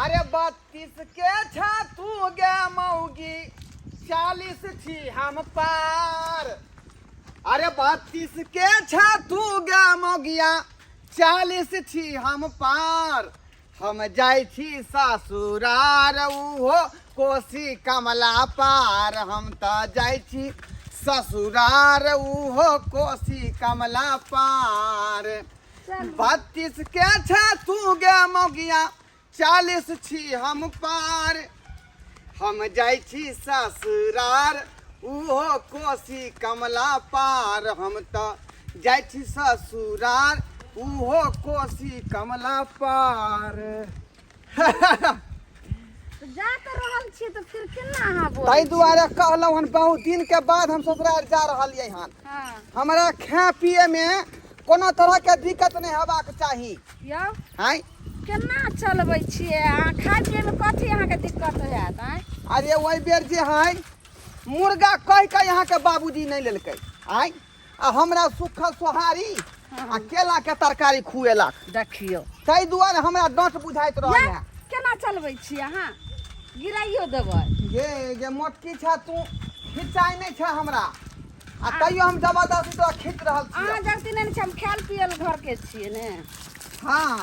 अरे 32 के छा तू गे मौगी, 40 छी हम पार। अरे 32 के छा तू गे मौगिया, 40 छी हम पार। हम जाइ छी ससुरार, उहो कोसी कमला पार। हम तऽ जाइ छी ससुरार, उहो कोसी कमला पार। 32 के छे तू गे मौगिया, 40 छी हम पार। हम जाइ छी ससुरार, उहो कोसी कमला पार। हम तऽ जाइ छी ससुरार, उहो कोसी कमला पार। जा तऽ रहल छियै तऽ फिर केना अहाँ बोलै? ताहि दुआरे कहलहुँ हन, बहुत दिन के बाद हम ससुरार जा रहलियै हन। हमरा खाए पिए में कोनो तरह के दिक्कत नहीं हेबाक चाही। यौ। आँय? केना चलबै छियै अहाँ? खाय पिए में कथी अहाँके दिक्कत होयत? आँय? अरे ओहि बेर जे है मुर्गा कहि के यहाँ के बाबूजी नहीं लेलकै, आँय, आ हमरा सुखल सोहारी आ केला के तरकारी खुएलक। देखियौ। ताहि दुआरे हमरा डाँट बुझाइत रहल है। केना चलबै छी अहाँ? गिराइयो देबै। गे गे मोटकी छा तू, खिंचाइ नहि छै हमरा, आ तैयो हम जबरदस्ती तोरा खींच रहल छी। अहाँ जगती नहि ने छै, हम खायल पियल घर के छियै ने। हाँ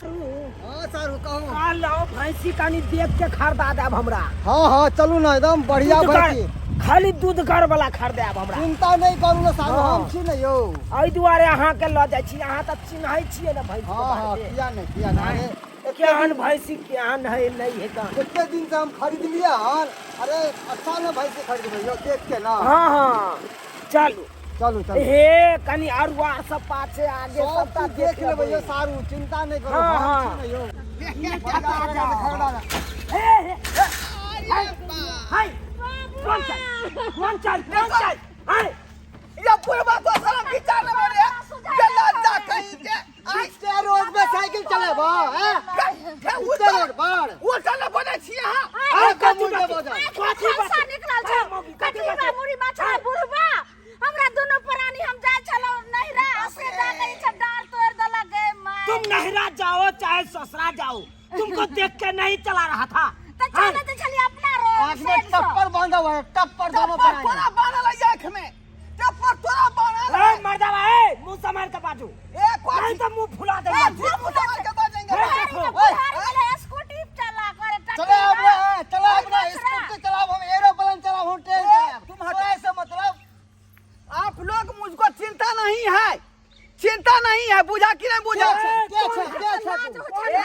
हाँ सारू कहू। कहलहुँ भैंसी कनी देख के खरीदा देब हमरा। हाँ हाँ चलू ना, एकदम बढ़िया दूधगर, भैंसी। खाली दूधगर वाला खरीदायब हमरा। चिंता नहीं करू ना सारू, हाँ। हम छी ना यौ। एहि दुआरे अहाँके लऽ जाइ छी, अहाँ तऽ चिन्है छियै ने भैंसी के हाँ हाँ बारे में। किया नहीं, किया नहीं। अरे, केहन भैंसी केहन है नहीं है तहन। कते दिन से हम खरीदलियै हन। अरे अच्छा ने भैंसी खरीदबै यौ, देख के ना। हाँ हाँ चलू चलू चलू। हे कनी अरुआ सब पाछे आगे सब सबटा चीज देख लेबै यौ सारू, चिंता नहीं करू। हाँ, हम हाँ। छी ने यौ। बढ़िया खरीदा ना। हे, हे, हे, हे, कौन चल, कौन चल, कौन चल, हे। ये बुढ़वा तो शर्म विचार न रे, गला जा कहीं के। बीचे रोड पे साइकिल चलेबो, हैं? बीचे रोड पर। वो चले बोले छी अहाँ। अरे कथी कमूल के बात? बजल। कथी बात? खलसा निकलल छै। हे, मम्मी, कथी कथी बात? बा मुड़ी माछा बुढ़बा? हमरा दुनू प्राणी हम जाइ छलहुँ नहिरा, से जा के ई सब डार तोड़ देलक गे माय। तुम नहिरा जाओ चाहे ससुरा जाओ, तुमको देख के नहीं चला रहा था। तऽ चलैत छलियै अपना रोड आँख में साइड सँ। टप्पर बांधा हुआ है, टप्पर दोनों टप्पर पर तोरा बान्हल है आँख में, टप्पर तोरा बान्हल ए है। मर्दावा, ए मुंह संभाल के बाजू। ए कोथी? नहीं तो मुंह फुला देंगे। ए, मुंह संभाल के बाजेंगे। हे, देखो। बुढ़ारी वाला स्कूटी चला कर टट्टी चला अब बा। ना, चला अब ना, बछड़ा। स्कूटी चलाओ, हम एरोप्लेन चलाओ, हम ट्रेन ए, चलाओ। तुम हटो। तो ऐसे मतलब आप लोग मुझको चिंता नहीं है, चिंता नहीं है, बुझा कि नहीं बुझा? के छे, के छे, के छे तू? ए,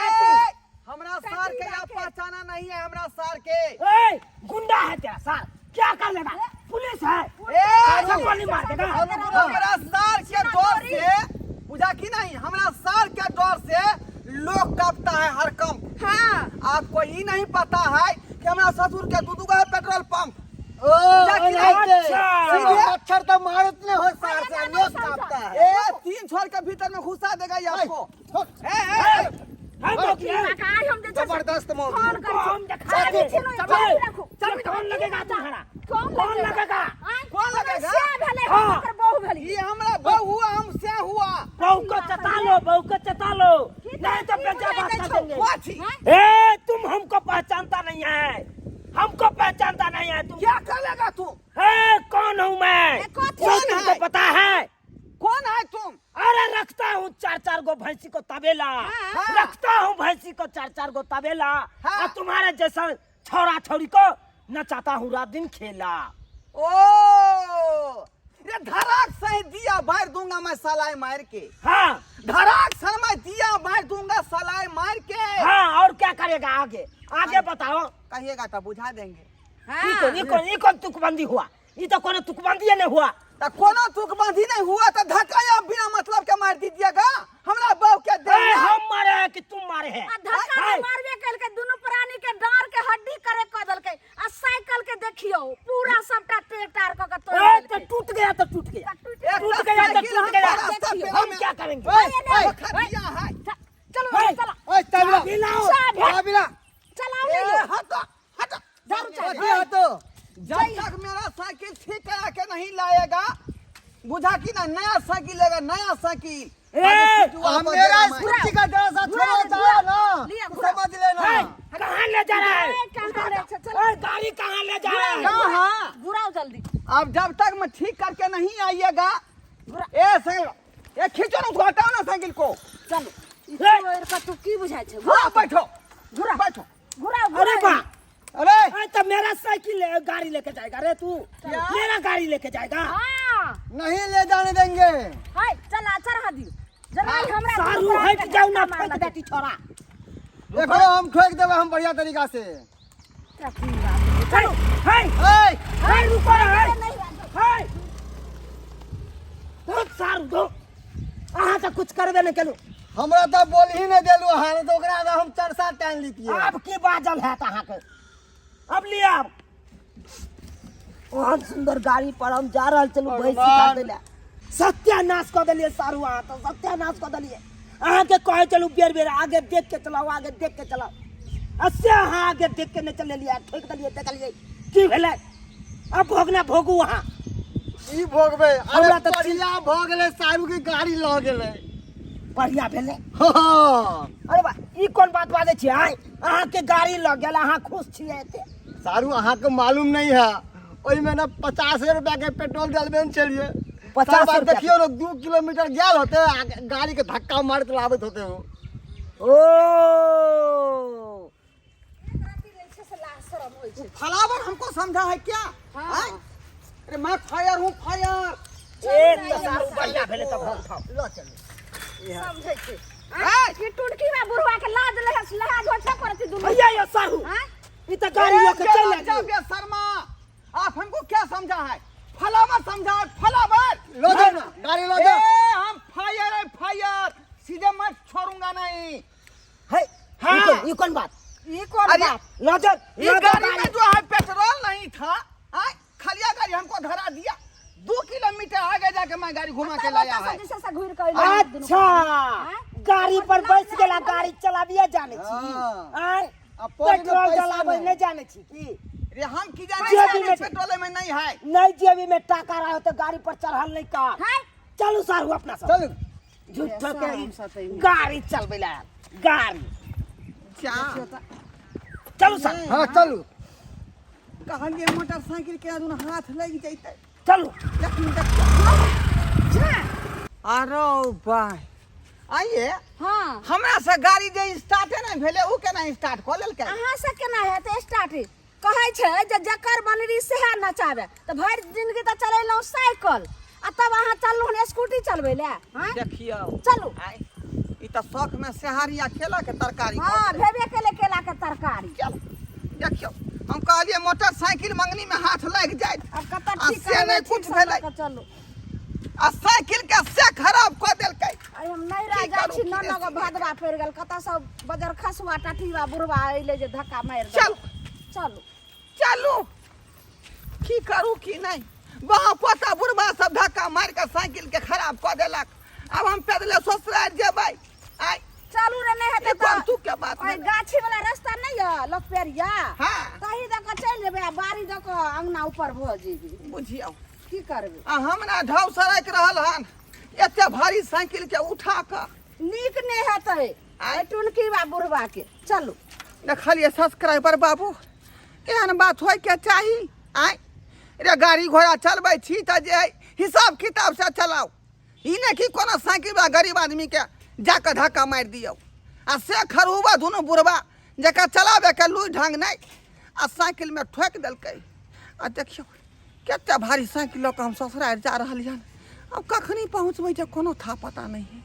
हमरा सार के आप पहचाना नहीं है, हमरा सार के। ए गुंडा है तेरा सार, क्या कर लेगा? पुलिस है। ए, सब गोली मार देगा। हमरा सार के डर से बुझा कि नहीं, हमरा सार के डर से लोग कांपता है हरकंप। हाँ। आपको ये नहीं पता है कि हमरा ससुर के दू दू गो है पेट्रोल पंप। ओ, बुझा कि नहीं? अच्छा। सीधे मच्छर तो मारत नहीं हो सार से, लोग कांपता है। ए, 3 छोर के भीतर में घुसा देगा ये आपको। ए, ए, ए, है तो क्या? काहे हम जे छै से जबरदस्त मौत। फोन करै हम छी। देखा चाची देब। छिनु, चल, चाची राखू। चल, कौन लगेगा तुम्हारा? कौन कौन लगेगा? आँय? कौन लगेगा? से भेलै, हम हाँ। ओकर बहू भेलियै। ये हमरा बहू हुआ, हम से हुआ। बहू को चता लो, बहू को चता लो, की नहीं तो की बेटा बुझाइ बात दै कर छौ? देंगे। कथी? ए तुम हमको पहचानता नहीं है, हमको पहचानता नहीं है तुम। क्या करेगा तू? ए कौन हूँ मैं? ए, कथी? वो कौन तुमको है? पता है? कौन है तुम? अरे रखता हूँ चार चार गो भैंसी को तबेला, हाँ। रखता हूँ भैंसी को चार चार गो तबेला, हाँ। और तुम्हारे जैसा छोरा छोरी को नचाता हूँ रात दिन खेला। ओ रे धड़ाक से दिया मार दूंगा मैं सलाई मार के। हाँ। धड़ाक से मैं दिया मार दूंगा सलाई मार के। हाँ, और क्या करेगा आगे? आगे बताओ। कहिएगा तो बुझा देंगे। हाँ। ई कौन, ई कौन, ई कौन तुकबंदी हुआ? ई तो कोनो तुकबंदी नहीं हुआ। तो कोनो तुकबंदी नहीं हुआ तो धक्का या बिना मतलब के मार दीजिएगा हमरा बहू के दे। ए, हम मारे हैं कि तुम मारे हैं? आ धक्का है। के मारबे केलकै, दुनू प्राणी के डाँड़ के हड्डी करे कऽ देलकै, आ साइकिल के देखियौ पूरा सबटा टेर टार कऽ के तोड़ि ए, तो देलकै। टूट गया तो टूट गया, टूट टूट गया तो साइकिल टूट हम गया, रास्ता पे हम क्या करेंगे? ओए, ए, ओए, खटिया है। चलो ओए, चलो। ओए, चाबी चाबी लाओ। चाबी। चाबी ला। चलाओ ए, नहीं यौ। हटो, हटो। झाड़ू चाबी। अथी हटो। जब तक मेरा साइकिल ठीक करा के नहीं लाएगा, बुझा कि ना, नया साइकिल लेगा, नया साइकिल। ए, अभी आ, मेरा स्कूटी का जरा सा घुरा छोड़ो दे, जाओ घुरा। ना, लिया, तो घुरा। समझ लेना। है। ले जा रहा है? ए, कहाँ ले छै? चल। ओए, गाड़ी कहाँ ले जा रहा है? कहाँ? घुराओ जल्दी। अब जब तक मैं ठीक करके नहीं आइएगा, ए साइकिल, ए खींचो ना, उसको हटाओ ना साइकिल को। चलो। ई तोड़ के तू की बुझाइ छै? हाँ बैठो, घुरा। बैठो। घुराओ, अरे घुराओ। बा। अरे। अरे तो मेरा साइकिल गाड़ी लेके जाएगा रे तू? क्या? मेरा गाड़ी लेके जाएगा? हाँ। नहीं ले जाने देंगे। हाय, चल अच्छा रहा दियो। जरा ई हमरा सारू दूर हट के जाऊ ना, धक्का ठोक मारलक। देती छोरा। देखो हम ठोक देबै हम बढ़िया तरीका से। तोरा की बात है? चलो, हाय, ए, हाय, रुको रे, हाय। नहीं राजू। हाय। दो सारू दो। अहाँ तऽ कुछ करबे नहि केलहुँ। हमरा तऽ बोल ही नहीं देलू अहाँ, नहीं तो ओकरा तऽ हम 4-7 टाइम लीतियै। आब की बाजल हैत अहाँके? अब लिअ आब। ओहन सुंदर गाड़ी पर हम जा रहल छलहुँ भैंसी भगवान। खरीदै लए। सत्यानाश कऽ देलियै सारू, अहाँ तऽ सत्यानाश कऽ देलियै। अहाँके कहै छलहुँ बेर बेर आगे देख के चलाउ, आगे देख के चलाउ, आ से अहाँ आगे देख के नहि चलेलियै, ठोकि देलियै। देखलियै की भेलै? अब भोगना भोगू अहाँ। की भोगबै? अरे हमरा तऽ बढ़िया भऽ गेलै, सारू के गाड़ी लऽ गेलै। बढ़िया भेलै? हँ। अरे बा, ई कोन बात बाजै छियै? आँय, अहाँके गाड़ी लऽ गेल, अहाँ खुश छियै एते? सारू अहाँके मालूम नहीं है, ओहिमे ने 50 रुपया के पेट्रोल डलबे ने छलियै। 50 बार रुपया? देखियौ ने, 2 किलोमीटर गेल होते आ गाड़ी के धक्का मारैत लाबैत होते हो। ओ फलावर हमको समझा है क्या? हाँ। आय? अरे मैं फायर हूँ, फायर। एक तऽ सारू बढ़िया भेलै तऽ घर उठाउ। लऽ चलू। समझै छी। ए! ई टुनकी बा बुढ़वा के लाज लहस लहाज होइ छै करती दुनू। भैया यो सारू, हाँ? ई तऽ गाड़ी लऽ के चलि ए, आयल। शर्मा, आप हमको क्या समझा है? फलावर समझा है, फलावर। लऽ जाउ ना, गाड़ी लऽ ए, जाउ। हम फायर है, फायर, सीधे मैं छोड़ूंगा नहीं। है। हाँ। ई कोन बात? ई कोन अरे, बात? लऽ जाउ, ये लऽ जाउ गाड़ी में गाड़ी। जो है पेट्रोल नहीं था, आय, खलिया गाड़ी हमको धरा दिया। 2 किलोमीटर आगे जाके मैं गाड़ी घुमा के लाया है। से से घुरि के अइलै दुनू। अच्छा, गाड़ी पर बैस गेला, गाड़ी चलाबिए जाने छी? हाँ। आँय, आ पौड़ी में पेट्रोल पैसा डलाबै नहि। नहि जाने छी की? रे हम की जाने जेबी में पेट्रोल में नहीं है। नहि, जेबी में टाका रहो तऽ गाड़ी पर चढ़ल नहि कर। हाय। चलू सारू अपना सब। चलू। झूठो के हम सब ई गाड़ी चलबै लए आयल, गाड़ी। जा। चलू सर। हाँ चलू। कहलिए मोटरसाइकिल के दुनू हाथ लग जैते। चलू। देखिन देखिन। अरे भाई आइए। हाँ। हमरा से गाड़ी जे स्टार्ट नहीं भेले, उ केना स्टार्ट कऽ लेलकै? अहाँ से केना हेतै स्टार्ट? कहै छै जे जकर बनरी सएह नचाबे, तऽ भरि जिंदगी तऽ चलेलहुँ साइकिल, आ तब अहाँ चललहुँ हन स्कूटी चलबै लए? हाँ? देखियौ। चलू। आइ ई तऽ शौक में सेहारी आ केला के तरकारी। हाँ, भेबे केलै केला के तरकारी। चल देखियौ, हम कहलिए मोटरसाइकिल मंगनी में हाथ लागि जायत, आब कतऽ आ ठीक से करबै, नहि ठीक कुछ से भेलै। लऽ कऽ चलू। आ साइकिल के से खराब कऽ देलकै। आइ हम नैहरा की जाइ करू, छी, की नौ रे नौ गो सीधे? भदवा पड़ि गेल, कतऽ सब बजर खसुआ टठीवा बुढ़वा अयलै जे धक्का मारि चल। देलक। चलू। चलू, की करू की नहि। वहाँ पोता बुढ़वा सब धक्का मारि कऽ साइकिल के खराब कऽ देलक। आब हम पैदले ससुरारि जेबै। आइ चलू रे, नहि हेतै ई कोन तऽ तू के बात ओहि भेलै? गाछी वाला रास्ता नहि यऽ लोकपेरिया, हाँ। तही दऽ कऽ चलि जेबै आ बाड़ी दऽ कऽ अङ्गना ऊपर भऽ जेबै। बुझियौ। की करबै? आ हमरा ढाव सड़कि रहल हन एते भारी साइकिल के उठा कऽ। नीक नहि हेतै आँय? एहि टुनकी बा बुढ़वा के। चलू। देखलियै सब्सक्राइबर बाबू, एहन बात होइके चाही? आँय रे, गाड़ी घोड़ा चलबै छी तऽ जे है हिसाब किताब से चलाउ, ई नहि कि कोनो साइकिल बला गरीब आदमीके जाकऽ धक्का मारि दियौ। आ से खरूबा दुनू बुढ़बा जकरा चलाबैके लूरि ढङ्ग नहि, आ साइकिलमे ठोकि देलकै। आ देखियौ कते भारी साइकिल लऽ कऽ हम ससुरारि जा रहलियनि। आब कखनी पहुँचबै जे कोनो था पता नहि है।